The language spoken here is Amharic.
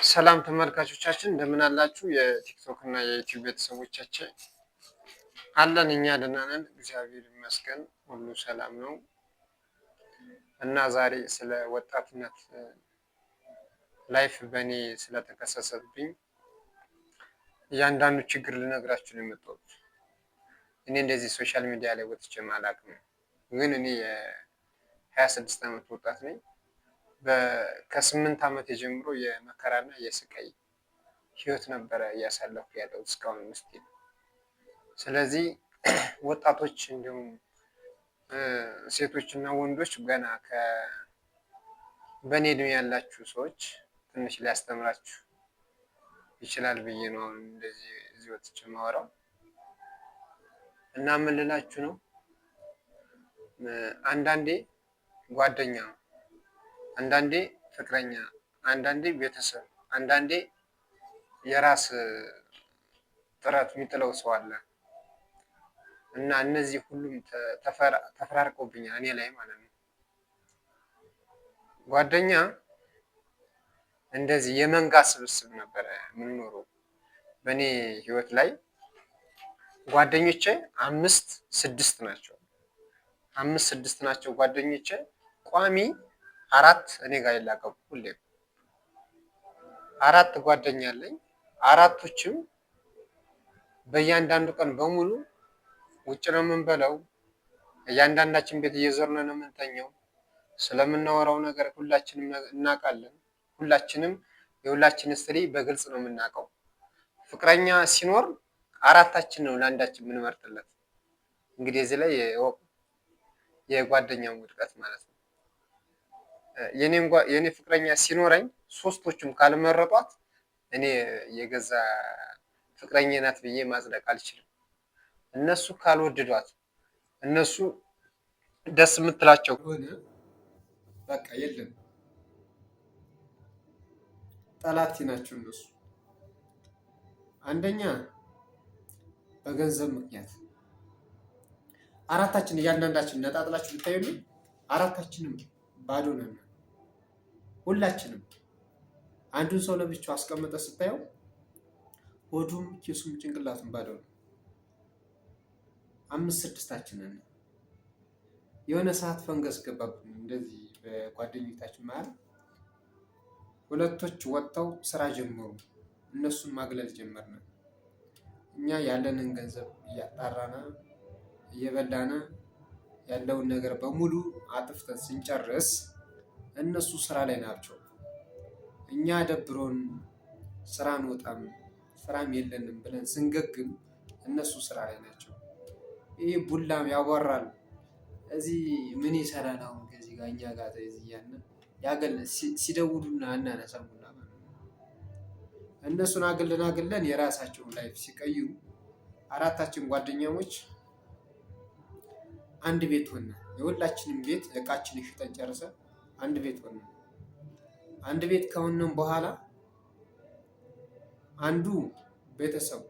ሰላም ተመልካቾቻችን፣ እንደምን አላችሁ? የቲክቶክ እና የዩቲዩብ ቤተሰቦቻችን አለን። እኛ ደህና ነን፣ እግዚአብሔር ይመስገን፣ ሁሉ ሰላም ነው። እና ዛሬ ስለ ወጣትነት life በእኔ ስለተከሰሰብኝ እያንዳንዱ ችግር ልነግራችሁ ነው የመጣሁት። እኔ እንደዚህ social media ላይ ወጥቼም አላውቅም፣ ግን እኔ የ26 ዓመት ወጣት ነኝ። ከ8 ዓመት ጀምሮ የመከራና የስቃይ ህይወት ነበረ እያሳለፍኩ ያለው እስካሁን ምስቲል። ስለዚህ ወጣቶች እንዲሁም ሴቶች እና ወንዶች ገና በእኔ እድሜ ያላችሁ ሰዎች ትንሽ ሊያስተምራችሁ ይችላል ብዬ ነው አሁን እንደዚህ እዚህ ወጥቼ የማወራው። እና ምን ልላችሁ ነው፣ አንዳንዴ ጓደኛ፣ አንዳንዴ ፍቅረኛ፣ አንዳንዴ ቤተሰብ፣ አንዳንዴ የራስ ጥረት የሚጥለው ሰው አለ። እና እነዚህ ሁሉም ተፈራርቀውብኛል እኔ ላይ ማለት ነው። ጓደኛ እንደዚህ የመንጋ ስብስብ ነበረ የምንኖረው። በእኔ ህይወት ላይ ጓደኞቼ አምስት ስድስት ናቸው። አምስት ስድስት ናቸው ጓደኞቼ። ቋሚ አራት እኔ ጋር ይላቀቁ ሁሌም አራት ጓደኛ አለኝ። አራቶችም በእያንዳንዱ ቀን በሙሉ ውጭ ነው የምንበላው። እያንዳንዳችን ቤት እየዞርን ነው የምንተኘው። ስለምናወራው ነገር ሁላችንም እናውቃለን። ሁላችንም የሁላችን story በግልጽ ነው የምናውቀው። ፍቅረኛ ሲኖር አራታችን ነው ለአንዳችን የምንመርጥለት። እንግዲህ እዚህ ላይ የጓደኛው ውድቀት ማለት ነው። የኔ ፍቅረኛ ሲኖረኝ ሶስቶቹም ካልመረጧት እኔ የገዛ ፍቅረኛ ናት ብዬ ማጽደቅ አልችልም። እነሱ ካልወደዷት፣ እነሱ ደስ የምትላቸው ከሆነ በቃ የለም፣ ጠላት ናቸው እነሱ። አንደኛ በገንዘብ ምክንያት አራታችን እያንዳንዳችን ነጣጥላችሁ ብታዩልኝ አራታችንም ባዶ ነን። ሁላችንም አንዱን ሰው ለብቻው አስቀምጠ ስታየው ሆዱም ኪሱም ጭንቅላቱም ባዶ ነው። አምስት ስድስታችንን የሆነ ሰዓት ፈንገስ ገባብን። እንደዚህ በጓደኞቻችን መሀል ሁለቶች ወጥተው ስራ ጀመሩ። እነሱን ማግለል ጀመርን። እኛ ያለንን ገንዘብ እያጣራነ እየበላነ ያለውን ነገር በሙሉ አጥፍተን ስንጨርስ እነሱ ስራ ላይ ናቸው። እኛ ደብሮን ስራ አንወጣም፣ ስራም የለንም ብለን ስንገግም እነሱ ስራ ላይ ናቸው። ይህ ቡላም ያቧራል። እዚህ ምን ይሰራል አሁን ከዚህ ጋር እኛ ጋር እዚህ እያልን ያገል ሲደውሉና አናነሳም ቡላ ማለት ነው። እነሱን አግለን አግለን የራሳቸውን life ሲቀይሩ አራታችን ጓደኛሞች አንድ ቤት ሆነ። የሁላችንም ቤት እቃችንን ሽጠን ጨርሰን አንድ ቤት ሆነ። አንድ ቤት ከሆነም በኋላ አንዱ ቤተሰቡ